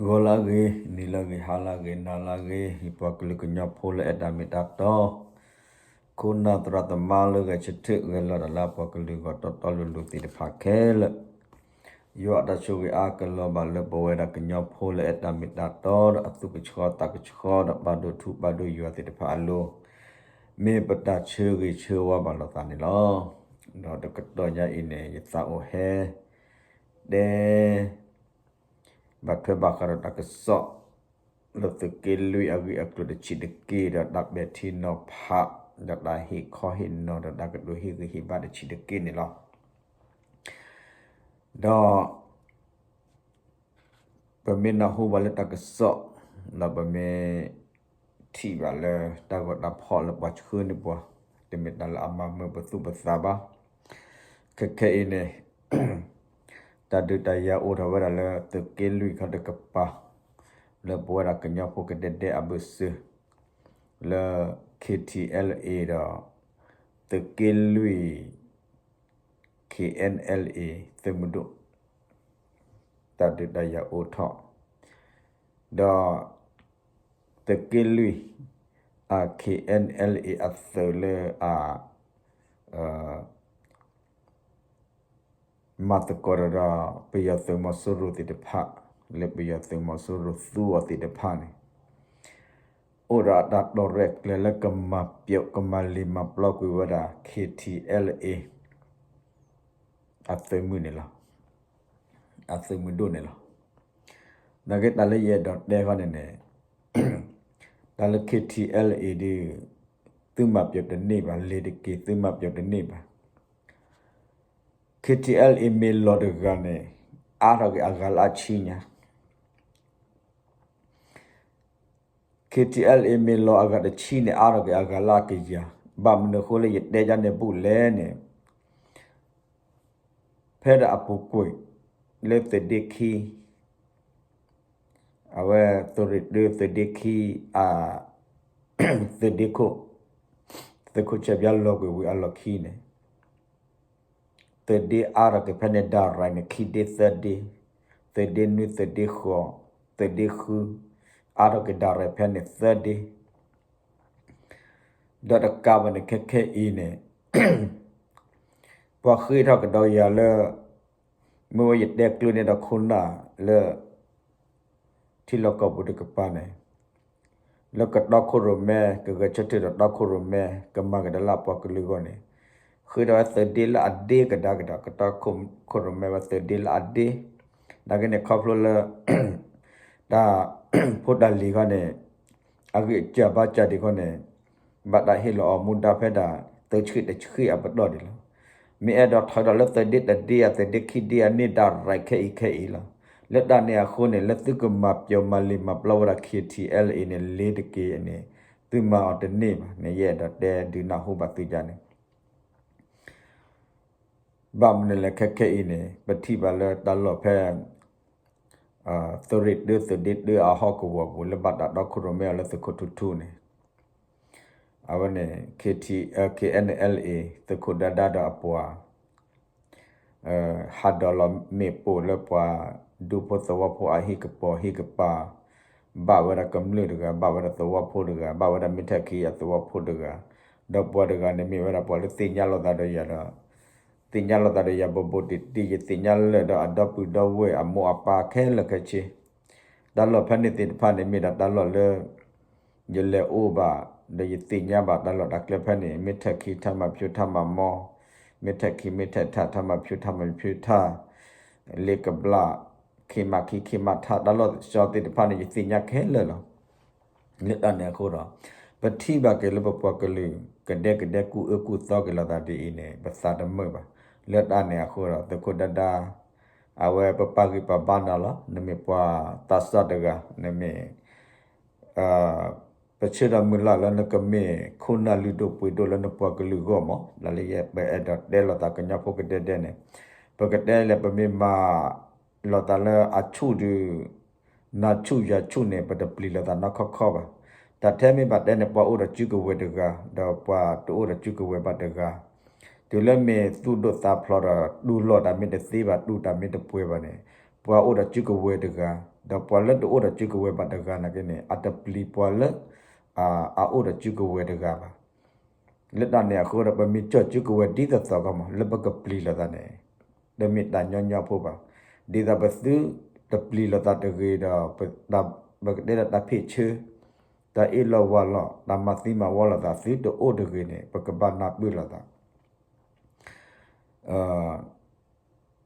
ဂီၤလၢအဂ့ၤ, နံၤလၢအဂ့ၤ, ဟါလၢအဂ့ၤ, နၤလၢအဂ့ၤ, ယပှၤကလုာ်ကညီဖိလၢအဲၣ်တၢ်မ့ၢ်တၢ်တီ, ခိၣ်နၢ်သရၣ်သမါလၢဂဲၤဆၢထၢၣ် ဂဲၤလီၤတၢ်လၢပှၤကလုာ်ဂီၢ်တီတီလိၤလိၤသ့ၣ်တဖၣ်ခဲလၢာ်, ယွၤအတၢ်ဆိၣ်ဂ့ၤအါကလီၤဘၣ်လၢပဝဲဒၣ်ကညီဖိလၢအဲၣ်တၢ်မ့ၢ်တၢ်တီဒီးအသူၣ်ကဆှီသးကဆှီဒီး ဘၣ်ဒိထူဘၣ်ဒိယွၤသ့ၣ်တဖၣ်အလိၤ, မ့ၢ်ပတၢ်ဆၢဂ့ၤဆၢဝါဘၣ်လိာ်သးန့ၣ်လီၤ. ဒီးတကတီၢ်ညါအံၤန့ၣ် ယသးအိၣ်ဟဲ တဲ ဘၣ်ထွဲဘၣ်ဃးဒီးတၢ်ကစီၣ် လၢသုးက့လွံၢ်အဂ့ၢ်အကျိၤတဆံးတက့ၢ် ဒီးတၢ်ပဲာ်ထံနီၤဖး ဒီးတၢ်ဟ့ၣ်ခီဟ့ၣ်နီၤ ဒီးတၢ်ကတိၤဟ့ၣ်ဂံၢ်ဟ့ၣ်ဘါတဆံးတက့ၢ်န့ၣ်လီၤ. ဒီး ပမ့ၢ်နၢ်ဟူဘၣ်လၢတၢ်ကစီၣ် ဒီးပမ့ၢ် ထံၣ်ဘၣ်လၢတၢ်ဂီၤတၢ်ဖီၣ်လၢပှၤဆှၢန့ၢ်ပှၤ တမ့ၢ်တၢ်လၢအမၤမုာ်ပသူၣ်ပသးဘၣ်. ခဲခဲအံၤန့ၣ် တၢ်ဒုးတၢ်ယၤအိၣ်ထီၣ်ဝဲဒၣ်လၢသုးက့လွံၢ်ခီတကပၤ လၢပဝဲဒၣ်ကညီဖိကဒဲဒဲအဘၢၣ်စၢၤ လၢ K T L A ဒီး သုးက့လွံၢ် K N L A သုးမုၢ်ဒိၣ် တၢ်ဒုးတၢ်ယၤအိၣ်ထီၣ် ဒီး သုးက့လွံၢ် အ K N L A အသုးလၢအ မၤသကိးဒီး ပယီၤသုးမီၤစိရိၤသ့ၣ်တဖၣ် လၢပယီၤသုးမီၤစိရိၤသူအီၤသ့ၣ်တဖၣ်န့ၣ် အိၣ်ဒီးအတၢ်တီၢ်ရဲၣ်ကျဲၤလၢကမၤပျီကမၤလံၤမၤပျီကွံာ်ဝဲဒၣ် K T L A အသုးမုၢ်န့ၣ်လီၤ. အသုးမုၢ်ဒိၣ်န့ၣ်လီၤ. နာ်က့တၢ်လၢယအဲၣ်ဒိးတဲခီန့ၣ်န့ၣ် တၢ်လၢ K T L A ဒုး သုမၤပျီတန့ၢ်ဘၣ်, လ့ၤတက့ၤ သုမၤပျီတန့ၢ်ဘၣ်. K T L A မ့ၢ်လီၤတဂၤန့ၣ် အါထီၣ်က့ၤအဂၤလၢအဆံညါ K T L A မ့ၢ်လီၤအဂၤတဆံန့ၣ် အါထီၣ်က့ၤအဂၤလၢအကယၤ, ဘၣ်မနုၤအဃိလၢယတဲဒ်န့ၣ်ဘူးလဲၣ်န့ၣ် ဖဲဒၣ်အပူၤကွံာ် လၢသုးဒ့ခံ အဝဲသုးရ့ၣ်တၢသုးဒ့ခံ အ သုးဒ့ခိၣ် သုးခိၣ်ဆၢဘၠါလီၤကွံာ်ဝံၤအလီၢ်ခံန့ၣ် သုးဒ့အါထီၣ်က့ၤဖဲန့ၣ် ဒၣ်ရဲၣ်န့ၣ် ခံဒ့သၢဒ့, သုးဒ့နွံ သုးဒ့ဃိး, သုးဒ့ဃု, အါထီၣ်က့ၤဒၣ်ရဲၣ်ဖဲန့ၣ်သၢဒ့, ဒီးတကးဘၣ်န့ၣ် ခဲခဲအံၤန့ၣ် ပှၤဃ့ထီၣ်ကဒီးယၤလၢ မ့ၢ်ဝဲယတဲကျိန့ၣ်ဒီးခိၣ်နၢ်လၢ ထံလီၢ်ကီၢ်ပူၤတကပၤန့ၣ် လၢကတီခိၣ်ရိၣ်မဲ ကဂဲၤဆၢထၢၣ်ဒီးတီခိၣ်ရိၣ်မဲ ကမၤကဒါလၢအပှၤကလုာ်အဂီၢ်န့ၣ် ဃ့ထီၣ်ဝဲသုးဒ့လၢအဒ့ကဒါကဒီး ကတီခိၣ်ရိၣ်မဲဝဲသုးဒ့လၢအဒ့, နာ်က့န့ၣ်ခီဖျိလၢ တၢ်ဖိတၢ်လံၤခီန့ၣ် အဂံၢ်အစၢ်ဘါစၢ်ဒံးခီန့ၣ် ဘၣ်တၢ်ဟ့ၣ်လီၤအီၤမူဒါဖဲဒၣ် သုးဆှံတဆှံအပတီၢ်ဒံးလီၤ. မ့ၢ်အဲၣ်ဒိးထီၣ်ဒီးလၢသုးဒ့တဒ့အသုးဒ့ခံဒ့အန့ၢ်ဒၣ်ရဲၣ်ခဲအံၤခဲအံၤလီၤ. လၢတၢ်န့ၣ်အဃိန့ၣ် လၢသုကမၤပျီမၤလံၤမၤပျီဝဲဒၣ် K T L A န့ၣ် လ့ၤတက့ၤန့ၣ် သုမၤအီၤတန့ၢ်ဘၣ်န့ၣ် ယအဲၣ်ဒိးတဲဒုးနၢ်ဟူဘၣ်သုယၤန့ၣ် ဘၣ်မနုၤလဲၣ်ခဲခဲအံၤန့ၣ် ပထံၣ်ဘၣ်လၢတၢ်လီၢ်ဖဲ သုးရ့ၣ်တၢသုးဒ့တၢအဟီၣ်ကဝီၤပူၤ လၢဘၣ်တၢ်တီခိၣ်ရိၣ်မဲအီၤလၢသုးခိၣ်ထူထူန့ၣ် အဝဲန့ၣ် K T, K N L A သုးခိၣ်ဒါဒါဒီးအပှၤ ဟးဒီးလီၤမ့ၣ်ပိၢ်လၢပှၤဒူဖိသဝီဖိအဟံၣ်ကပီၤဟံၣ်ကပၤ, ဘၣ်ဝဲဒၣ်ကမျၢၢ်တဂၤ, ဘၣ်ဝဲဒၣ်သဝီဖိတဂၤ, ဘၣ်ဝဲဒၣ်မ့ၢ်ထၢၣ်ခံအသဝီဖိတဂၤ, ဒီးပှၤတဂၤန့ၣ်မ့ၢ်ဝဲဒၣ်ပှၤလၢသ့ၣ်ညါလိာ်သးဒီးယၤဒီး သ့ၣ်ညါလိာ်သးဒီးယၤဘိးဘိးတံၢ်တံၢ်, ယသ့ၣ်ညါလၢာ်ဒီးအဒီပုၢ်ဒီဝဲၢ်အမိၢ်အပၢ်ခဲလၢာ်ခဲဆ့, တၢ်လီၢ်ဖဲန့ၣ်သ့ၣ်တဖၣ်န့ၣ် မ့ၢ်ဒၣ်တၢ်လီၢ်လၢ ယလဲၤအိၣ်ဘၣ် ဒီးယသ့ၣ်ညါဘၣ်တၢ်လီၢ်တၢ်ကျဲဖဲန့ၣ် မ့ၢ်ထၢၣ်ခံထၢၣ်မၤဖၠိထၢၣ်မၤမီ, မ့ၢ်ထၢၣ်ခံမ့ၢ်ထၢၣ်ထၣ် ထၢၣ်မၤဖၠိထၢၣ်မၤဖၠိထၢၣ်, လ့ကဘျၣ်, ခံမၤခံခံမၤထၣ် တၢ်လီၢ်တဆီသ့ၣ်တဖၣ်န့ၣ် ယသ့ၣ်ညါခဲလၢာ်လီၤ. လၢတၢ်န့ၣ်အဃိဒီး ပထံၣ်ဘၣ်က့ၤလၢပပှၤကလုာ် ကဒဲကဒဲကူၣ်အၢကူၣ်သီက့ၤလိာ်သးဒ်အံၤန့ၣ် ပသးတမုာ်ဘၣ်. လၢတၢ်န့ၣ်အဃိဒီး သုးခိၣ်ဒါဒါ အဝဲပပာ်ဂံၢ်ပာ်ဘါနၤလီၤ. နမ့ၢ်ပှၤသးစၢ်တဂၤ နမ့ၢ် ပဆၢဒီးမုၢ်လၢ်လၢနကမ့ၢ်ခိၣ်နၢ်လုၢ်ဒိၣ်ပှ့ၤဒိၣ်လၢနပှၤကလုာ်အဂီၢ်မး လၢလၢယပအဲၣ်ဒိးတဲလိာ်သးကညီဖိကဒဲဒဲန့ၣ် ပကတဲလဲၣ် ပမ့ၢ်မၤလိာ်သးလၢအဆူၣ်ဒုး နၤဆူၣ်ယၤဆူၣ်န့ၣ် ပတပျံၤလိာ်သးနီၢ်ခီခီဘၣ်. တၢ်ထဲမ့ၢ်ဘၣ်တဲန့ၣ် ပှၤအိၣ်ဒီးစုကဝဲၤတဂၤ ဒီးပှၤတအိၣ်ဒီးစုကဝဲၤဘၣ်တဂၤ တုၤလၢမ့ၢ်သူၣ်ဒိၣ်သးဖျိးဒီး တူၢ်လိာ်တၢ်မ့ၢ်တသ့ဘၣ် တူၢ်တၢ်မ့ၢ်တပှဲၤဘၣ်န့ၣ် ပှၤအိၣ်ဒီးစုကဝဲၤတဂၤ, ဒီးပှၤလၢတအိၣ်ဒီးစုကဝဲၤဘၣ်တဂၤနာ်က့န့ၣ် အတပျံၤပှၤလၢ အအိၣ်ဒီးစုကဝဲၤတဂၤဘၣ်. လၢတၢ်န့ၣ်အဃိဒီး ပမ့ၢ်ကၠီၣ်စုကဝဲၤဒ်သိးသိးကီးမး လၢပကပျံၤလိာ်သးန့ၣ် တမ့ၢ်တၢ်ညီညီဖိဘၣ်. ဒ်သိးပသုတပျံၤလိာ်သးတဂ့ၤဒီး ပကတဲဒီးတၢ်ဖ့ၣ်ဆၢ တၢ်အ့ၣ်လိာ်ဝါလိာ် တၢ်မၤသံမၤဝီလိာ်သး သုတအိၣ်တဂ့ၤန့ၣ် ပကဘၣ်နၢ်ပၢၢ်လိာ်သး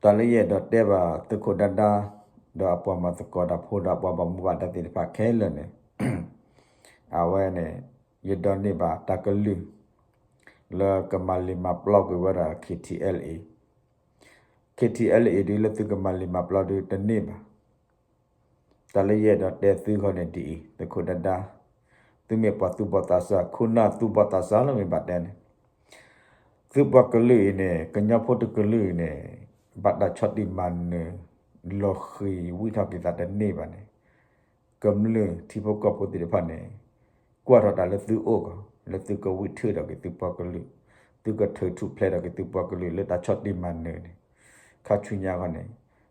တၢ်လၢယအဲၣ်ဒိးတဲဘၣ်သုးခိၣ်ဒါဒါ ဒီးအပှၤမၤသကိးတၢ်ဖိဒီးအပှၤဘၣ်မူဘၣ်ဒါသ့ၣ်တဖၣ်ခဲလၢာ်န့ၣ် အဝဲန့ၣ် ယဒိးန့ၢ်ဘၣ်တၢ်ကလုၢ် လၢကမၤလံာ်မၤပျီကွံာ်ဝဲဒၣ် K T L A, K T L A ဒုးလၢသုကမၤလံာ်မၤပျီဒုးတန့ၢ်ဘၣ်. တၢ်လၢယအဲၣ်ဒိးတဲသုခီန့ၣ်ဒ်အံၤ သုးခိၣ်ဒါဒါ, သုမ့ၢ်ပှၤသူၣ်ဘီၣ်သးစၢ် ခိၣ်နၢ်သူၣ်ဘီၣ်သးစၢ်လၢမ့ၢ်ဘၣ်တဲန့ၣ် သုပှၤကလုာ်အံၤန့ၣ် ကညီဖိတကလုာ်အံၤန့ၣ် ဘၣ်တၢ်ဆီၣ်တံၢ်မၤနၢၤ လီၤဃံၤဝံၣ်ထီၣ်က့ၤသးတန့ၢ်ဘၣ်န့ၣ် ကမျၢၢ်ထံဖိကီၢ်ဖိသ့ၣ်တဖၣ်န့ၣ် ကွၢ်ထီၣ်တၢ်လၢသုအိၣ်ကီး လၢသုကဝံၣ်ထုးထီၣ်က့ၤသုပှၤကလုာ်, သုကထုးထူၣ်ဖျဲးထီၣ်က့ၤသုပှၤကလုာ်လၢတၢ်ဆီၣ်တံၢ်မၤနၢၤန့ၣ် ခါဆူညါခီန့ၣ်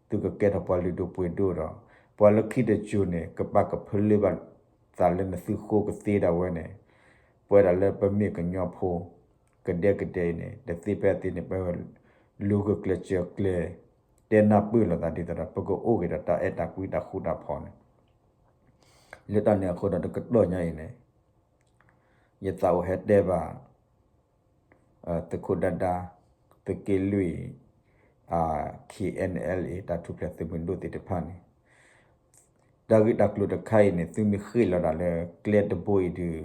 သုကကဲထီၣ်ပှၤလုၢ်ဒိၣ်ပှ့ၤဒိၣ်ဒီး ပှၤလၢခံတစိၤန့ၣ် ကပာ်ကဖၢလၢဘၣ်သးလၢနသုဃိကသ့ဒၣ်ဝဲန့ၣ် ပဝဲဒၣ်လၢပမ့ၢ်ကညီဖိ ကဒဲကဒဲအံၤန့ၣ် တသ့ဖဲအသ့န့ၣ် ပလူၤဂုာ်ကျဲးစၢးကျဲး တဲနၢ်ပၢၢ်လိာ်သးဒ်သိးဒီး ပကအိၣ်က့ၤဒီးတၢ်အဲၣ်တၢ်ကွံတၢ်ဃူတၢ်ဖိးန့ၣ် လၢတၢ်န့ၣ်အဃိဒီးတကတီၢ်ညါအံၤန့ၣ် ယသးအိၣ်ဟဲတဲဘၣ် သုးခိၣ်ဒါဒါ သုးက့လွံၢ် K N L A တၢ်ထူၣ်ဖျဲးသုးမုၢ်ဒိၣ်သ့ၣ်တဖၣ်န့ၣ် တၢ်ဂ့ၢ်တၢ်ကျိၤတခါအံၤန့ၣ် သုမ့ၢ်ဃ့ၢ်လီၤဒၣ်လၢကျဲတဘိအံၤဒုး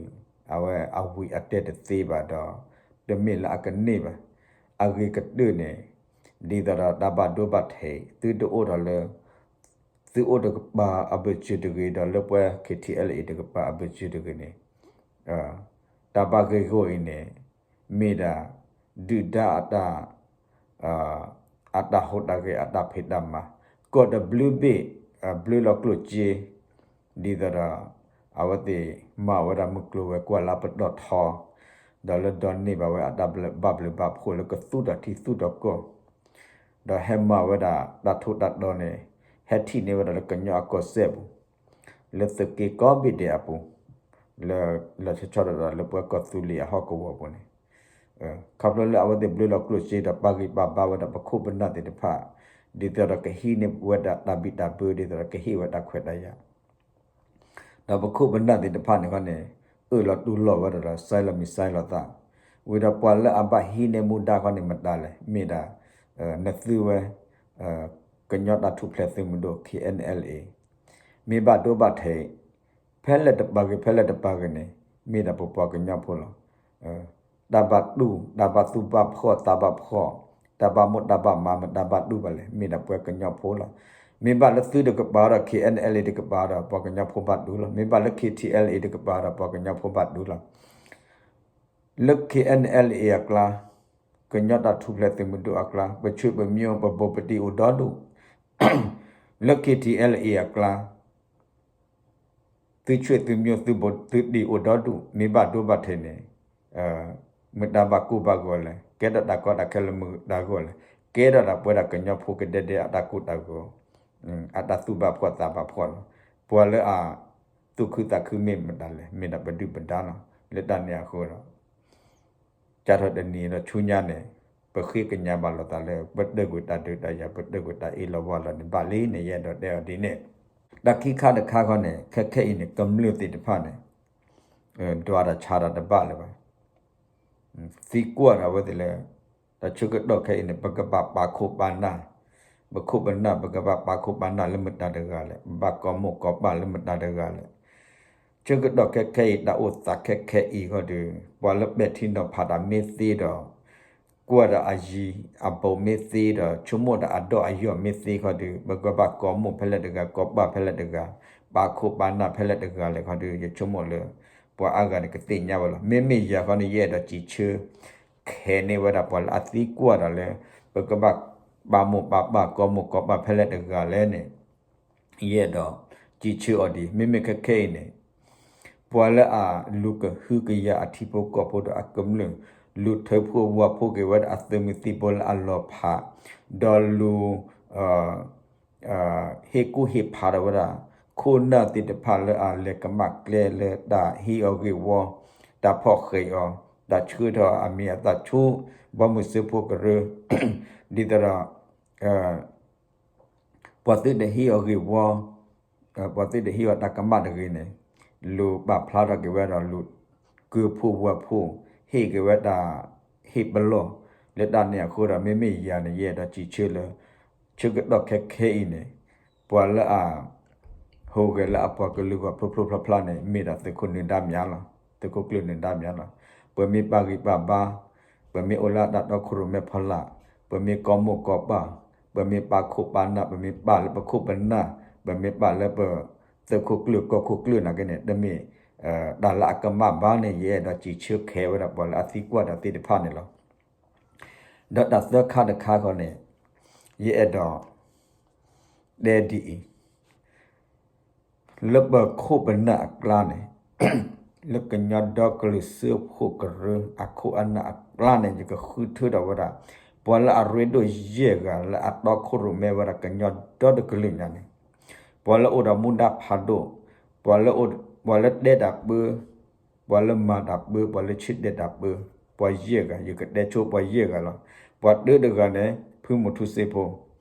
အဝဲအဝံၤအတဲတသ့ဘၣ်ဒီး တမ့ၢ်လၢအကန့ၢ်ဘၣ်. အဂ့ၤကတၢၢ်န့ၣ် ဒ်သိးဒီးတၢ်ဘၣ်ဒိဘၣ်ထံး သုတအိၣ်ဒီးလၢ သုအိၣ်တကပၤအဘၢၣ်စၢၤတဂ့ၤ ဒီးလၢပှၤ K T L A တကပၤအဘၢၣ်စၢၤတဂ့ၤန့ၣ် တၢ်ဘၣ်ဂ့ၢ်ဂီၢ်အံၤန့ၣ် မ့ၢ်ဒၣ် ဒုၣ်ဒါအတၢ် အတၢ်ဟူးတၢ်ဂဲၤ အတၢ်ဖံးတၢ်မၤ ကီၢ်တဘျုးဘ့ၣ် ဘျုးလီၤကျိၣ်စ့ ဒ်သိးဒီး အဝဲသ့ၣ်မၤဝဲဒၣ်မုၢ်ကျိၤဝဲၤကွာ်လၢအပတီၢ်ထီ ဒီးလၢဒိးန့ၢ်ဘၣ်ဝဲအတၢ်ဘၣ်ဘျုးဘၣ်ဖှိၣ်လၢကသူၣ်ထီၣ်ထံသူၣ်ထီၣ်ကီၢ် ဒီးဟဲမၤဝဲဒၣ်တၢ်ထူးတၢ်တီၤန့ၣ် ဟဲထံၣ်န့ၢ်ဝဲဒၣ်လၢကညီအကီၢ်စဲၣ်ပူၤ လၢသုးက့ကိးဘ့ၣ်ဒဲးအပူၤ လၢလီၤဆီဒၣ်တၢ်လၢပှၤကီၢ်သူလ့ၤအဟီၣ်ကဝီၤပူၤန့ၣ် ခီဖျိလၢအဝဲသ့ၣ်ဘျုးလီၤကျိၣ်စ့ဒီးပာ်ဂံၢ်ပာ်ဘါဝဲဒၣ်ပခိၣ်ပနၢ်သ့ၣ်တဖၣ် ဒ်သိးဒီးကဟံးန့ၢ်ဝဲဒၣ်တၢ်ဘံၣ်တၢ်ဘၢ ဒ်သိးဒီးကဟ့ၣ်ဝဲတၢ်ခွဲးတၢ်ယာ် ဒီးပခိၣ်ပနၢ်သ့ၣ်တဖၣ်န့ၣ်ခီန့ၣ် အၢၣ်လီၤတူၢ်လိာ်ဝဲဒၣ်ဒီး စဲလီၤမံၤစဲလီၤသး ဝံၤဒီးပှၤလၢအဘၣ်ဟံးန့ၢ်မူဒါခီန့ၣ်မတၤလဲၣ် မ့ၢ်ဒၣ် နသုဝဲ ကညီတၢ်ထူၣ်ဖျဲးသုးမုၢ်ဒိၣ် K N L A မ့ၢ်ဘၣ်ဒိဘၣ်ထံး ဖဲလဲၣ်တပာ်ဂ့ၤ ဖဲလဲၣ်တပာ်ဂ့ၤန့ၣ် မ့ၢ်ဒၣ်ပပှၤကညီဖိလီၤ. တၢ်ဘၣ်တူၢ် တၢ်ဘၣ်သူၣ်ဘၣ်ဖှီၣ် သးဘၣ်ဖှီၣ် တၢ်ဘၣ်မိၣ်တၢ်ဘၣ်မၤ မတၤဘၣ်တူၢ်ဘၣ်လဲၣ် မ့ၢ်ဒၣ်ပှၤကညီဖိလီၤ. မ့ၢ်ဘၣ်လၢသုတကပၤဒီး K N L A တကပၤဒီး ပှၤကညီဖိဘၣ်တူၢ်လီၤ. မ့ၢ်ဘၣ်လၢ K T L A တကပၤဒီး ပှၤကညီဖိဘၣ်တူၢ်လီၤ. လၢ K N L A အကျါ ကညီတၢ်ထူၣ်ဖျဲးသုးမုၢ်ဒိၣ်အကျါ ပဆွေပမျိုး ပဘိးပတံၤအိၣ်ဒီဒူၣ် လၢ K T L A အကျါ သုဆွေသုမျိုး သုဘိးသုတံၤအိၣ်ဒီဒူၣ် မ့ၢ်ဘၣ်ဒိဘၣ်ထံးန့ၣ် မတၤဘၣ်ကိၢ်ဘၣ်ဂီၤလဲၣ် ကဲထီၣ်တၢ်ကီတၢ်ခဲလၢမတၤဂီၢ်လဲၣ် ကဲထီၣ်ဒၣ်ပဝဲဒၣ်ကညီဖိကဒဲဒဲအတၢ်ကိၢ်တၢ်ဂီၤ အတၢ်သူၣ်ဘၣ်ဖှီၣ်သးဘၣ်ဖှီၣ်လီၤ. ပှၤလၢအ သူၣ်ခုသးခုမ့ၢ်မတၤလဲၣ် မ့ၢ်ဒၣ်ပဒုၣ်ပဒါလီၤ. လၢတၢ်န့ၣ်အဃိဒီး ကၢ်ထီၣ်တနံၤဒီးဆူညါန့ၣ် ပဃ့ကညးဘၣ်လိာ်သးလၢ ပတၢၢ်ကွံာ်တၢ်ဒုးတၢ်ယၤ ပတၢၢ်ကွံာ်တၢ်အ့ၣ်လိာ်ဝါလိာ်န့ၣ် ဘၣ်လံန့ၣ် ယအဲၣ်ဒိးတဲအီၤဒ်န့ၣ် တၢ်ခံခါတခါခီန့ၣ် ခဲခဲအံၤန့ၣ် ကမျၢၢ်သ့ၣ်တဖၣ်န့ၣ် ဒွးတၢ်ဆါတၢ်တဘၣ်လၢၤဘၣ် သံကွၢ်ထီၣ်ဝဲသ့ၣ်လၢ တၢ်ဆၢကတီၢ်ခဲအံၤန့ၣ် ပကဘၣ်ပာ်ခိၣ်ပာ်နၢ် ပခိၣ်ပနၢ် ပကဘၣ်ပာ်ခိၣ်ပာ်နၢ်လၢမတၤတဂၤလဲၣ် ပဘၣ်ကိးမိၢ်ကိးပၢ်လၢမတၤတဂၤလဲၣ် ဆၢကတီၢ်ခဲခဲအံၤ တၢ်အိၣ်သးခဲခဲအံၤဃီဒီး ပှၤလၢပဲာ်ထံနီၤဖးတၢ်မ့ၢ်သ့ဒီး ကွၢ်ဒီးအယံၤအဘူးမ့ၢ်သ့ဒီး ဆိကမိၣ်ဒီးအဒီအယီၢ်မ့ၢ်သ့ဃီဒီး ပကဘၣ်ကိးမိၢ်ဖဲလဲၣ်တဂၤ ကိးပၢ်ဖဲလဲၣ်တဂၤ ပာ်ခိၣ်ပာ်နၢ်ဖဲလဲၣ်တဂၤလဲၣ်ဃီဒီး ယဆိကမိၣ်လၢ ပှၤအါဂၤန့ၣ်ကသ့ၣ်ညါဝဲလီၤ. မ့မ့ၢ်ယၤဃီန့ၣ် ယအဲၣ်ဒိးစံးဆၢ ခဲန့ၢ်ဝဲဒၣ်ပှၤလၢအသံကွၢ်တၢ်လၢ ပကဘၣ်ပာ်မိၢ်ပာ်ပၢ် ကိးမိၢ်ကိးပၢ်ဖဲလဲၣ်တဂၤလဲၣ်န့ၣ် ယအဲၣ်ဒိးစံးဆၢအီၤဒ် မ့မ့ၢ်ခဲခဲအံၤန့ၣ် ပှၤလၢအလူၤကဟုကယာ်အထံဖိကီၢ်ဖိဒီးအကမျၢၢ် လူၤထၢဖှိၣ်ဝၢ်ဖှိၣ်က့ၤဝဲဒၣ်အသုးမုၢ်သံၣ်ဘိလၢအလီၤဖး ဒီးလူၤ ဟ့ၣ်ကူၣ်ဟ့ၣ်ဖးဒီးဝဲဒၣ် ခိၣ်နၢ်သ့ၣ်တဖၣ်လၢအလဲၤကမၣ်ကျဲလၢတၢ်ဟ့ၣ်အီၤဂ့ၢ်ဝီ, တၢ်ဖီၣ်ဃဲးအီၤ, တၢ်ဆှၢထီၣ်အမံၤအသၣ်ဆူ ဘီမုၢ်စၢဖှိၣ်ကရၢ, ဒ်သိးဒီး ပှၤသုတဟ့ၣ်အီၤဂ့ၢ်ဝီ, ပှၤသုတဟ့ၣ်အီၤတၢ်ကမၣ်တဂ့ၤန့ၣ်, လူၤပာ်ဖျါထီၣ်က့ၤဝဲဒီးလူၤကၢဖှိၣ်ဝၢဖှိၣ်, ဟ့ၣ်က့ၤဝဲတၢ်ဟ့ၣ်ပလီၢ်, လၢတၢ်န့ၣ်အဃိဒီး မ့မ့ၢ်ယၤန့ၣ် ယအဲၣ်ဒိးစံးဆၢလၢ ဆၢကတီၢ်ခဲခဲအံၤန့ၣ် ပှၤလၢအ ဟူးဂဲၤလၢအပှၤကလုာ်ဂီၢ်ဖျိဖျိဖျါဖျါန့ၣ် မ့ၢ်ဒၣ်သုးခိၣ်နၢၤဒါမၠါလီၤ. သုးခိၣ်ကျၢၢ်နၢၤဒါမၠါလီၤ. ပမ့ၢ်ပာ်ဂံၢ်ပာ်ဘါ, ပမ့ၢ်အိၣ်လၢအတၢ်တီခိၣ်ရိၣ်မဲဖီလာ်, ပမ့ၢ်ကီမိၢ်ကီပၢ်, ပမ့ၢ်ပာ်ခိၣ်ပာ်နၢ်, ပမ့ၢ်ပာ်လၢပခိၣ်ပနၢ်, ပမ့ၢ်ပာ်လၢပ သုးခိၣ်ကျၢၢ်ကီၢ်ခိၣ်ကျၢၢ်နာ်က့န့ၣ် တမ့ၢ် တၢ်လၢအကမၣ်ဘၣ်န့ၣ် ယအဲၣ်ဒိးစံးဆၢခဲဝဲဒၣ်ပှၤလၢအသံကွၢ်တၢ်သ့ၣ်တဖၣ်န့ၣ်လီၤ. ဒီးတၢ်သၢခါတခါဃီန့ၣ် ယအဲၣ်ဒိး တဲဒ်အံၤ, လၢပခိၣ်ပနၢ်အကျါန့ၣ်, လၢကညီဒီကလုာ်စၢဖှိၣ်ကရၢအခိၣ်အနၢ်အကျါန့ၣ် ယကဃုထၢထီၣ်ဝဲဒၣ် ပှၤလၢအရ့ဒိၣ်ယဲၢ်ဂၤလၢအတီခိၣ်ရိၣ်မဲဝဲဒၣ်ကညီဒီတကလုာ်ညါန့ၣ်, ပှၤလၢအိၣ်ဒီးမူဒါဖးဒိၣ်, ပှၤလၢအိၣ်, ပှၤလၢတဲတၢ်ပၢ, ပှၤလၢမၤတၢ်ပၢ, ပှၤလၢဆၢတဲာ်တၢ်ပၢ, ပှၤယဲၢ်ဂၤ, ယကတဲဆိပှၤယဲၢ်ဂၤလီၤ. ပှၤတၢတဂၤန့ၣ် ဖုမူထူစ့ဖိ,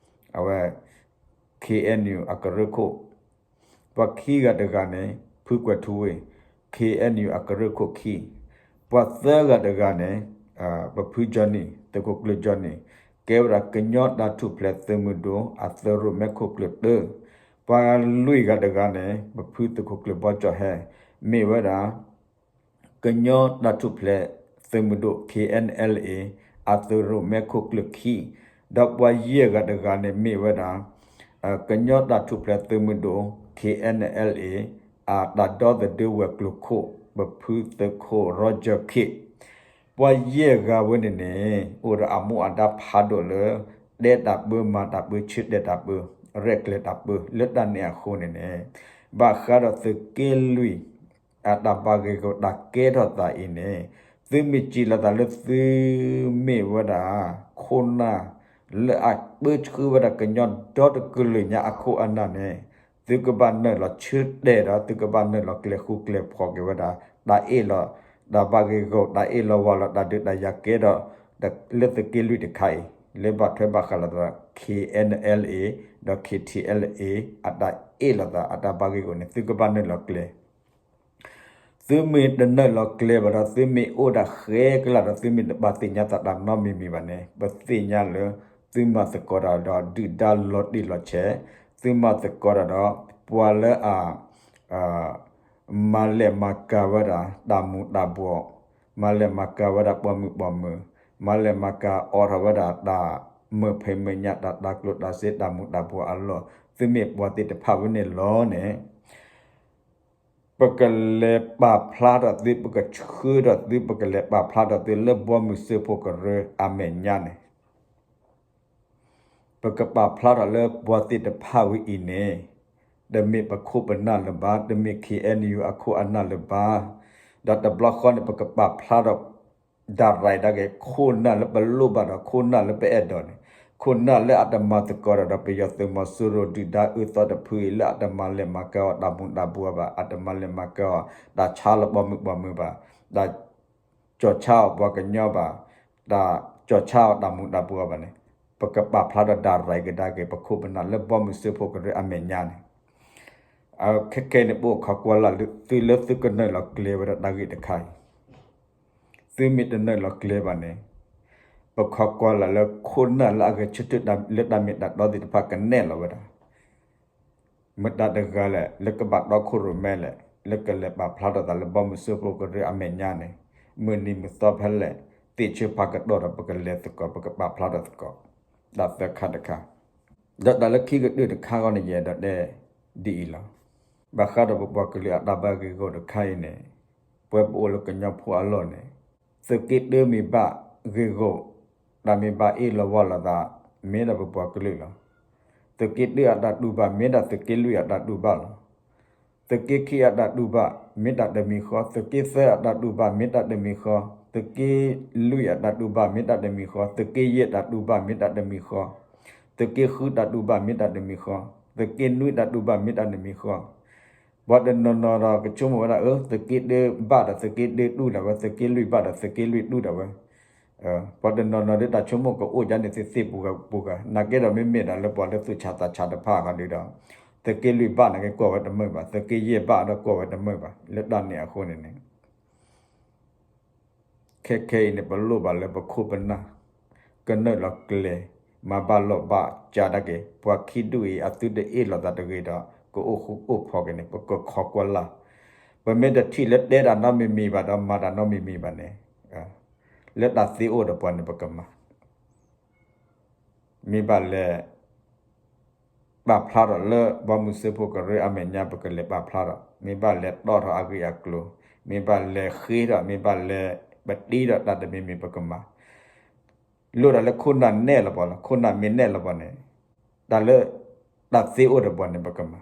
အဝဲ ခ့ၣ်အဲၣ်ယူၣ် အကရၢခိၣ်, ပှၤခံဂၤတဂၤန့ၣ် ဖုကွဲးထူဝ့ၢ်, ခ့ၣ်အဲၣ်ယူၣ် အကရၢခိၣ်ခံ, ပှၤသၢဂၤတဂၤန့ၣ် ပဖုကၠီနံၣ်, သုးခိၣ်ကျၢၢ်ကၠီနံၣ်, ကဲဝဲဒၣ်ကညီတၢ်ထူၣ်ဖျဲးသုးမုၢ်ဒိၣ် အသုးရိၣ်မဲခိၣ်ကျၢၢ်တၢ, ပှၤလွံၢ်ဂၤတဂၤန့ၣ် ပဖုသုးခိၣ်ကျၢၢ်ဘီကၠီၣ်ဟဲ, မ့ၢ်ဝဲဒၣ် ကညီတၢ်ထူၣ်ဖျဲးသုးမုၢ်ဒိၣ် ခ့ၣ်အဲၣ်ယူၣ် အသုးရိၣ်မဲခိၣ်ကျၢၢ်ခံ, ဒီးပှၤယဲၢ်ဂၤတဂၤန့ၣ်မ့ၢ်ဝဲဒၣ် ကညီတၢ်ထူၣ်ဖျဲးသုးမုၢ်ဒိၣ် ခ့ၣ်အဲၣ်ယူၣ် အတၢ်ဒီသဒၢဝဲၤကျိၤခိၣ် ပဖုသုးခိၣ်ရီကၠၢၢ်ခ့ၣ်, ပှၤယဲၢ်ဂၤဝဲန့ၣ်န့ၣ် အိၣ်ဒီးအမူအဒါဖးဒိၣ်လၢ တဲတၢ်ပၢ မၤတၢ်ပၢ ဆၢတဲာ်တၢ်ပၢ ရဲၣ်ကျဲၤတၢ်ပၢ လၢတၢ်န့ၣ်အဃိန့ၣ်န့ၣ် ဘၣ်ဃးဒီးသုးက့လွံၢ် အတၢ်ဘၣ်ဂ့ၢ်ဂီၢ်တၢ်ကဲထီၣ်သးအံၤန့ၣ် သုမ့ၢ်စံးလီၤသးလၢသုမ့ၢ်ဝဲဒၣ် ခိၣ်နၢ် လၢအပၢဆှၢဝဲဒၣ်ကညီဒီတကလုာ်ညါအခိၣ်အနၢ်န့ၣ် သုကဘၣ်နုာ်လီၤဆၢတဲာ်ဒီး သုကဘၣ်နုာ်လီၤကျဲၤဃူကျဲၤဖိးက့ၤဝဲဒၣ် တၢ်အ့ၣ်လိာ် တၢ်ဘၣ်ဂ့ၢ်ဂီၢ် တၢ်အ့ၣ်လိာ်ဝီလိာ် တၢ်ဒုးတၢ်ယၤကဲထီၣ် လၢသုးက့လွံၢ်တခါအံၤ လၢဘၣ်ထွဲဘၣ်ဃးလိာ်သး ခ့ၣ်အဲၣ်ယူၣ် ဒီး ခ့ၣ်ထံၣ်အဲၣ်ယူၣ် အတၢ်အ့ၣ်လိာ်သး အတၢ်ဘၣ်ဂ့ၢ်ဂီၢ်န့ၣ် သုကဘၣ်နုာ်လီၤကျဲၤ သုမ့ၢ်တနုာ်လီၤကျဲၤဘၣ်ဒီး သုမ့ၢ်အိၣ်ဒၣ်ဃဲကလၢ်ဒီး သုမ့ၢ်တဘၣ်သ့ၣ်ညါသးတၢ်နီတမံၤမံၤဘၣ်န့ၣ် ပသ့ၣ်ညါလၢ သုမၤသကိးတၢ်ဒီး ဒုၣ်ဒါလီၤတံၢ်လီၤဆဲး, သုမၤသကိးတၢ်ဒီး ပှၤလၢအ မၤလဲၢ်မၤကၤဝဲဒၣ် တၢ်မူၤတၢ်ဘှီး, မၤလဲၢ်မၤကၤဝဲဒၣ်ပိာ်မုၣ်ပိာ်မၢၤ, မၤလဲၢ်မၤကၤအိးထီၣ်ဝဲဒၣ် တၢ်မုာ်ဖံးမုာ်ညၣ် တၢ်တၤကျိၣ်တၤစ့ တၢ်မူၤတၢ်ဘှီးအလီၢ်, သုမ့ၢ်ပှၤသ့ၣ်တဖၣ်ဝဲန့ၣ်လီၤန့ၣ် ပကလဲၤပာ်ဖျါထီၣ်သု ပကဆှၢထီၣ်သု ပကလဲၤပာ်ဖျါထီၣ်သုလၢဘီမုၢ်စၢဖှိၣ်ကရၢအမဲာ်ညါန့ၣ် ပကပာ်ဖျါထီၣ်လၢပှၤသ့ၣ်တဖၣ်ဝဲအံၤန့ၣ် တမ့ၢ်ပခိၣ်ပနၢ်လၢၤဘၣ်, တမ့ၢ် ခ့ၣ်အဲၣ်ယူၣ် အခိၣ်အနၢ်လၢၤဘၣ်, ဒီးတဘျီဃီန့ၣ် ပကပာ်ဖျါထီၣ် ဒၣ်ရၤအံၤဒၣ်က့ၤ ခိၣ်နၢ်လၢပလိၣ်ဘၣ်ဒီး ခိၣ်နၢ်လၢပအဲၣ်ဒိးန့ၣ်, ခိၣ်နၢ်လၢအတမၤသကိးတၢ်ဒီး ပယီၤသုးမီၤစိရိၤဒုၣ်ဒါအၢသီတဖုအံၤ လၢအတမၤလဲၢ်မၤကၤအီၤတၢ်မူၤတၢ်ဘှီးဘၣ်, အတမၤလဲၢ်မၤကၤအီၤ တၢ်ဆါလီၤပိာ်မုၣ်ပိာ်မၢၤဘၣ်, တၢ် ကၠီၣ်ဆါအီၤပှၤကညီဘၣ်, တၢ်ကၠီၣ်ဆါအီၤတၢ်မူၤတၢ်ဘှီးဘၣ်န့ၣ်, ပကပာ်ဖျါထီၣ်ဒၣ်ရၤအံၤကဒါက့ၤ ပခိၣ်ပနၢ်လၢဘီမုၢ်စၢဖှိၣ်ကရၢအမဲာ်ညါန့ၣ်, ခဲခဲအံၤန့ၣ် ပအိၣ်ခိးကွၢ်လၢ်သုလၢသုကနုာ်လီၤကျဲၤဝဲဒၣ်တၢ်ဂ့ၢ်တခါအံၤ, သုမ့ၢ်တနုာ်လီၤကျဲၤဘၣ်န့ၣ်, ပခိးကွၢ်လၢ်လၢခိၣ်နၢ်လၢအဂဲၤဆၢထၢၣ်လၢတၢ်မ့ၢ်တၢ်တီသ့ၣ်တဖၣ်ကနဲၣ်လီၤဝဲဒၣ် မတၤတဂၤလဲၣ် လၢကဘၣ်တီခိၣ်ရိၣ်မဲလဲၣ် လၢကလဲၤပာ်ဖျါထီၣ်သးလၢဘီမုၢ်စၢဖှိၣ်ကရၢအမဲာ်ညါန့ၣ်, မုၢ်နံၤမုၢ်သီဖဲလဲၣ် သ့ၣ်ဆၢဖးကတီၢ်ဒီး ပကလဲၤသကိး ပကပာ်ဖျါထီၣ်သကိး, တၢ်သၢခါတခါ, ဒီးတၢ်လၢခံကတၢၢ်တခါဂီၢ်န့ၣ် ယအဲၣ်ဒိးတဲဒ်အံၤလီၤ. ဘၣ်ဃးဒီးပပှၤကလုာ်အတၢ်ဘၣ်ဂ့ၢ်ဂီၢ်တခါအံၤန့ၣ်, ပဝဲပအိၣ်လၢကညီဖိအလီၢ်န့ၣ်, သုးက့တၢမ့ၢ်ဘၣ်ဂ့ၢ်ဂီၢ်, တၢ်မ့ၢ်ဘၣ်အ့ၣ်လိာ်ဝီလိာ်သး, မ့ၢ်ဒၣ်ပပှၤကလုာ်လီၤ. သုးက့တၢအတၢ်တူၢ်ဘၣ် မ့ၢ်ဒၣ်သုးက့လွံၢ်အတၢ်တူၢ်ဘၣ်လီၤ. သုးက့ခံအတၢ်တူၢ်ဘၣ် မ့ၢ်တၢ်တမံၤဃီ, သုးက့သၢအတၢ်တူၢ်ဘၣ် မ့ၢ်တၢ်တမံၤဃီ, သုးက့လွံၢ်အတၢ်တူၢ်ဘၣ် မ့ၢ်တၢ်တမံၤဃီ, သုးက့ယဲၢ်အတၢ်တူၢ်ဘၣ် မ့ၢ်တၢ်တမံၤဃီ, သုး သုးက့ဃုတၢ်တူၢ်ဘၣ်မ့ၢ်တၢ်တမံၤဃီ, သုးက့နွံတၢ်တူၢ်ဘၣ်မ့ၢ်တၢ်တမံၤဃီ, ပှၤတနီၤနီၤဒီးကဆိကမိၣ်ဝဲဒၣ် အၢ သုးက့တၢဘၣ်ဒီးသုးက့တၢတူၢ်ဒၣ်ဝဲ, သုးက့လွံၢ်ဘၣ်ဒီးသုးက့လွံၢ်တူၢ်ဒၣ်ဝဲ, ပှၤတနီၤနီၤဒီးတၢ်ဆိကမိၣ်ကအိၣ်ဒ်န့ၣ်သ့သ့ပူၤဂၤပူၤဂၤ, နာ်က့ဒီးမ့မ့ၢ်ဒၣ်လၢပှၤလၢသူၣ်ဆးသးဆးတဖၣ်ဃီဒီး သုးက့လွံၢ်ဘၣ်နာ်က့ကွၢ်ဝဲတမုာ်ဘၣ်, သုးက့ယဲၢ်ဘၣ်ဒီးကွၢ်ဝဲတမုာ်ဘၣ်, လၢတၢ်န့ၣ်အဃိန့ၣ်န့ၣ် ခဲခဲအံၤန့ၣ် ပလိၣ်ဘၣ်လၢပခိၣ်ပနၢ် ကနုာ်လီၤကျဲၤ မၤဘၣ်လိာ်ဘၣ်စးဒၣ်က့ၤ ပှၤခံဒူၣ်အံၤ အသုတအ့ၣ်လိာ်သးတဂ့ၤဒီး ကအိၣ်ဃူအိၣ်ဖိးက့ၤန့ၣ် ပကခိးကွၢ်လၢ်, ပမ့ၢ်တထံၣ်လၢတဲတၢ်နီတမံၤမံၤဘၣ်ဒီး မၤတၢ်နီတမံၤမံၤဘၣ်န့ၣ် လၢတၢ်သ့အိၣ်ဒီးပှၤန့ၣ် ပကမၤ မ့ၢ်ဘၣ်လဲၤ ပာ်ဖျါထီၣ်လၢ ဘီမုၢ်စၢဖှိၣ်ကရၢအမဲာ်ညါ ပကလဲၤပာ်ဖျါထီၣ်, မ့ၢ်ဘၣ်လဲၤတီၣ်ထီၣ်အဂ့ၢ်အကျိၤ, မ့ၢ်ဘၣ်လဲၤဃ့ထီၣ်, မ့ၢ်ဘၣ်လဲၤပတံထီၣ်တၢ်တမံၤမံၤပကမၤ, လိၣ်ဒၣ်လၢခိၣ်နၢ်နဲၣ်လီၤပှၤလီၤ, ခိၣ်နၢ်မ့ၢ်နဲၣ်လီၤပှၤန့ၣ်, တၢ်လၢ တၢ်သ့အိၣ်ဒီးပှၤန့ၣ် ပကမၤ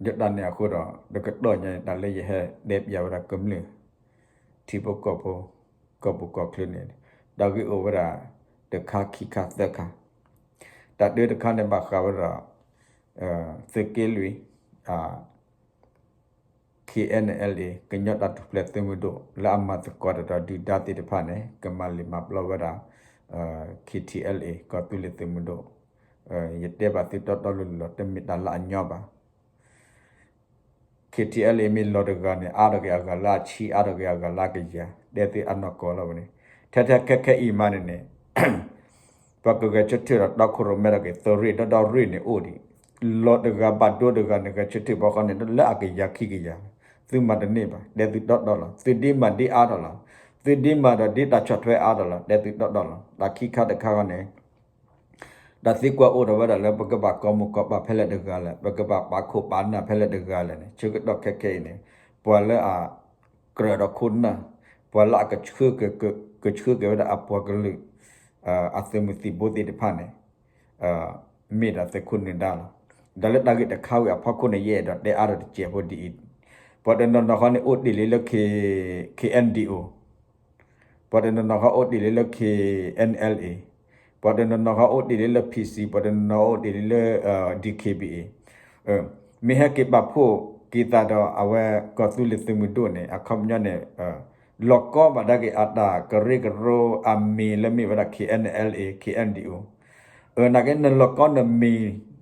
ဒီးတၢ်န့ၣ်အဃိဒီး တကတီၢ်ညါအံၤ တၢ်လၢယဟဲတဲပျးဝဲဒၣ်ကမျၢၢ် ထံဖိကီၢ်ဖိ ကီၢ်ပူၤကီၢ်ချၢန့ၣ် တၢ်ဂ့ၢ်အိၣ်ဝဲဒၣ် တခါခံခါသၢခါ, တၢ်တၢတခါန့ၣ်ဘၣ်ဃးဝဲဒၣ် သုးက့လွံၢ် KNLA ကညီတၢ်ထူၣ်ဖျဲးသုးမုၢ်ဒိၣ် လၢအမၤသကိးတၢ်ဒီးဒုၣ်ဒါသ့ၣ်တဖၣ်န့ၣ် ကမၤလံာ်မၤပျီဝဲဒၣ် KTLA ကီၢ်သူလ့ၤသုးမုၢ်ဒိၣ်, ယတဲဘၣ်သုတီတီလိၤလိၤလီၤ တမ့ၢ်တၢ်လၢအညီဘၣ်. KTLA မ့ၢ်လီၤတဂၤန့ၣ် အါထီၣ်က့ၤအဂၤလၢအဆံ အါထီၣ်က့ၤအဂၤလၢအကယၤ တဲသုအနီၢ်ကီၢ်လီၤဝဲန့ၣ်, ထဲထဲခဲခဲအံၤမးန့ၣ်န့ၣ် ပှၤကဂဲၤဆၢထၢၣ်ဒီးတီခိၣ်ရိၣ်မဲထီၣ်က့ၤ သုးရ့ၣ်ဒီဒီရ့ၣ်န့ၣ်အိၣ်ဒံး, လီၤတဂၤဘၣ်ဒိတဂၤန့ၣ် ဂဲၤဆၢထၢၣ်ဘီဃီန့ၣ် လၢအကယၤခံကယၤ, သုမၤတန့ၢ်ဘၣ် တဲသုတီတီလီၤ, သုဒ်မၤဒ်အါထီၣ်လီၤ, သုဒ်မၤဒီးဒ်တၢ်ဆီၣ်ထွဲအါထီၣ်လီၤ တဲသုတီတီလီၤ. တၢ်ခံခါတခါဃီန့ၣ် တၢ်သံကွၢ်အိၣ်ထီၣ်ဝဲဒၣ်လၢ ပကဘၣ်ကိးမုၢ်ကိးပၢ်ဖဲလဲၣ်တဂၤလဲၣ်, ပကဘၣ်ပာ်ခိၣ်ပာ်နၢ်ဖဲလဲၣ်တဂၤလဲၣ်န့ၣ် ဆၢကတီၢ်ခဲခဲအံၤန့ၣ် ပှၤလၢအ ကြၢးဒီးခိၣ်နၢ်, ပှၤလၢအကဆှၢက့ၤ ကဆှၢက့ၤဝဲဒၣ်အပှၤကလုာ် အသုးမုၢ်သံၣ်ဘိသ့ၣ်တဖၣ်န့ၣ် မ့ၢ်ဒၣ်သုးခိၣ်နၢၤဒါလီၤ. ဒီးလၢတၢ်ဂ့ၢ်တခါဝံၤအဖီခိၣ်န့ၣ် ယအဲၣ်ဒိးတဲအါထီၣ်တစဲးဖိဒ်အံၤ, ပှၤတနီၤနီၤဃီန့ၣ် အိၣ်တ့ၢ်လံလၢ K-, KNDO, ပှၤတနီၤနီၤဃီအိၣ်တ့ၢ်လံလၢ K N L A, ပှၤတနီၤနီၤဃီအိၣ်တ့ၢ်လံလၢ P C, ပှၤတနီၤနီၤအိၣ်တ့ၢ်လံလၢ D K B A, မ့ၢ်ဟဲက့ၤပာ်ဖှိၣ်က့ၤသးဒီးအဝဲကီၢ်သူလ့ၤသုးမုၢ်ဒိၣ်န့ၣ် အခီပညီန့ၣ် လီၤကီဘၣ်ဒၣ်က့ၤအတၢ်ကရၢကရိအမံၤလၢမ့ၢ်ဝဲဒၣ် K N L A, K N D O, နာ်က့နလီၤကီနမံၤ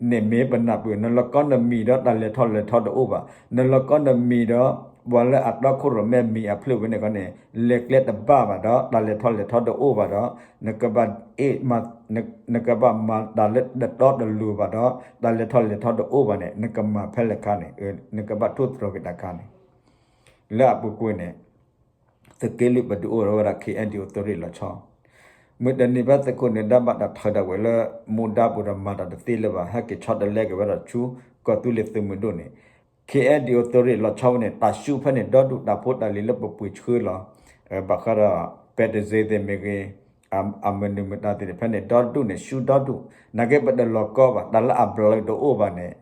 န့ၣ်မ့ၢ်ပနၢ်ပၢၢ်, နလီၤကီနမံၤဒီးတၢ်လဲၤထီၣ်လဲၤထီတအိၣ်ဘၣ်, နလီၤကီနမံၤဒီး ပှၤလၢအတီခိၣ်ရိၣ်မဲမံၤအဖျၢၣ်ဝဲန့ၣ်ခီန့ၣ် လဲၤကျဲတဘၣ်ဘၣ်ဒီး တၢ်လဲၤထီၣ်လဲၤထီတအိၣ်ဘၣ်ဒီး နကဘၣ်အ့ၣ်မၤ နကဘၣ်မၤတၢ်လၢတတီတလိၤဘၣ်ဒီး တၢ်လဲၤထီၣ်လဲၤထီတအိၣ်ဘၣ်န့ၣ် နကမၤဖဲလဲၣ်ခါန့ၣ်, နကဘၣ်ထိၣ်သတြီၤက့ၤတၢ်ခါန့ၣ် လၢအပူၤကွံာ်န့ၣ် သုးက့လွံၢ်ပဒုးအိၣ်ထီၣ်ဝဲဒၣ် K N D O သုးရ့ၣ်လီၤဆီ, မုၢ်တနံၤဖဲသုးခိၣ်နၢၤဒါဘၣ်တၢ်ထၢဒၣ်ဝဲလၢ မူဒါပူၤဒီးမၤတၢ်တသ့လၢၤဘၣ် ဟဲက့ၤဆီတလဲက့ၤဝဲဒၣ်ဆူ ကီၢ်သူလ့ၤသုးမုၢ်ဒိၣ်န့ၣ် K N D O သုးရ့ၣ်လီၤဆီဖဲန့ၣ် တၢ်ဆူၣ်ဖဲန့ၣ်ဒီဒူၣ် တၢ်ဖိတၢ်လံၤလၢပပှ့ၤဆှၢလီၤ ဘၣ်ဃးဒီး ပဲတစ့သ့ၣ်မ့ၢ်ဂ့ၤ အမနုၤမတၤသ့ၣ်တဖၣ်န့ၣ် ဒီဒူၣ်န့ၣ် ဆူၣ်ဒီဒူၣ်, နာ်က့ပတလီၤကီဘၣ် တၢ်လၢအဘျုးတအိၣ်ဘၣ်န့ၣ်,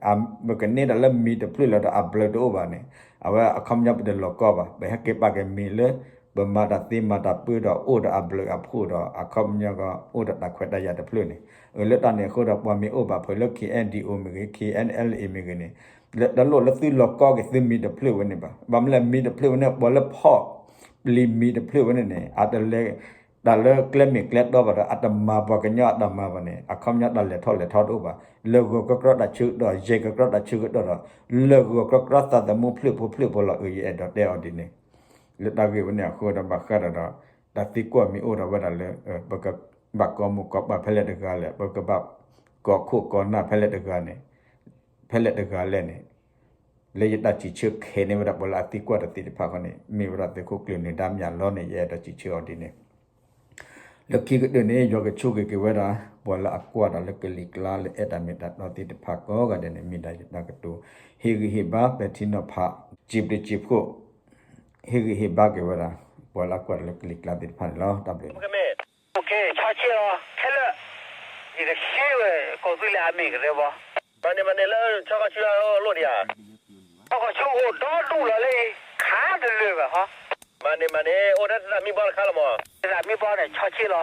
ပကန့ၢ်တၢ်လၢမံၤတဖျၢၣ်လီၤဒီးအဘျုးတအိၣ်ဘၣ်န့ၣ်, အဝဲအခီပညီပတလီၤကီဘၣ်, ပဟဲက့ၤပာ်က့ၤမံၤလၢ ပမၤတၢ်သ့မၤတၢ်ပၢဒီးအိၣ်ဒီးအဘျုးအဖှိၣ်ဒီး အခီပညီကအိၣ်ဒီးတၢ်ခွဲးတၢ်ယာ်တဖျၢၣ်န့ၣ်, လၢတၢ်န့ၣ်အဃိဒီး ပှၤမ့ၢ်အိၣ်ဘၣ်ဖဲလၢ K N D O မ့ၢ်ဂ့ၤ K N L A မ့ၢ်ဂ့ၤန့ၣ်, တလိၣ်လၢသုလီၤကီက့ၤသုမံၤတဖျၢၣ်ဝဲန့ၣ်ဘၣ်. ဘၣ်မနုၤလဲၣ် မံၤတဖျၢၣ်ဝဲန့ၣ် ပှၤလၢဖီၣ်ပျံၤမံၤတဖျၢၣ်ဝဲန့ၣ်န့ၣ် အတလဲၤ တၢ်လၢကျဲမ့ၢ်ကျဲတီဘၣ်ဒီး အတမၤပှၤကညီအတၢ်မၤဘၣ်န့ၣ် အခီပညီတၢ်လဲၤထီၣ်လဲၤထီတအိၣ်ဘၣ်. လၢဂီၤကီကရီတၢ်ဆၢကတီၢ် ယဲၢ်ကီကရီတၢ်ဆၢကတီၢ်ဒီး လၢဂီၤကီကရီသးသမူဖျၢၣ်ဖိဖျၢၣ်ဖိလီၤ. အၢ ယအဲၣ်ဒိးတဲအီၤဒ်န့ၣ် လၢတၢ်ဂ့ၢ်ဝဲန့ၣ်အဃိဒီး ဘၣ်ဃးဒီး တၢ်သံကွၢ်မ့ၢ်အိၣ်ဒီးဝဲဒၣ်လၢ ပကဘၣ်ကိးမုၢ်ကိးပၢ်ဖဲလဲၣ်တဂၤလဲၣ်, ပကဘၣ်ကိးခိၣ်ကိးနၢ်ဖဲလဲၣ်တဂၤန့ၣ် ဖဲလဲၣ်တဂၤလဲၣ်န့ၣ် လၢယတၢ်စံးဆၢခဲန့ၢ်ဝဲဒၣ်ပှၤလၢအသံကွၢ်တၢ်သ့ၣ်တဖၣ်ဃီန့ၣ် မ့ၢ်ဝဲဒၣ်သုးခိၣ်ကျၢၢ်နၢၤဒါမၠးလီၤန့ၣ် ယအဲၣ်ဒိးစံးဆၢအီၤဒ်န့ၣ် လၢခံကတၢၢ်န့ၣ် ယွၤကဆိၣ်ဂ့ၤက့ၤဝဲဒၣ် ပှၤလၢအကွၢ်တၢ်လၢကလံၤကျါလၢအဲၣ်တၢ်မ့ၢ်တၢ်တီသ့ၣ်တဖၣ်ကိးဂၤဒဲးန့ၣ် မ့ၢ်ဒၣ်ယတၢ်ကတိၤ ဟ့ၣ်ဂံၢ်ဟ့ၣ်ဘါပဲာ်ထံနီၤဖး စံးဘျုးစံးဖှိၣ် ဟ့ၣ်ဂံၢ်ဟ့ၣ်ဘါက့ၤဝဲဒၣ် ပှၤလၢအကွၢ်တၢ်လၢကလံၤကျါသ့ၣ်တဖၣ်န့ၣ်လီၤ. တၢ်ဘျုး ဆီဆ့လီၤ ခဲလၢာ် ယကဆ့ဝဲ ကီၢ်သူလ့ၤအမ့ၢ်ကရၢဘီ မၤန့ၣ်မၤန့ၣ်လၢ ဆီခီဆူအလိၣ်ဒံးဧါ ဆီခီဆူအိၣ်ဒီဒူၣ်လီၤလၢ ခးတလၢာ်ဘၣ်ဟီ မၤန့ၣ်မၤန့ၣ် အိၣ်ဒၣ်တၢ်မံဘီတခါလီၤမး တၢ်မံဘီန့ၣ် ဆီဆ့လီၤ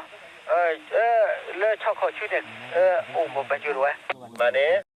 လၢဆီခီၣ်ဆူန့ၣ် အိၣ်မ့ၢ်ပှၤကၠိတဝဲ, မၤန့ၣ်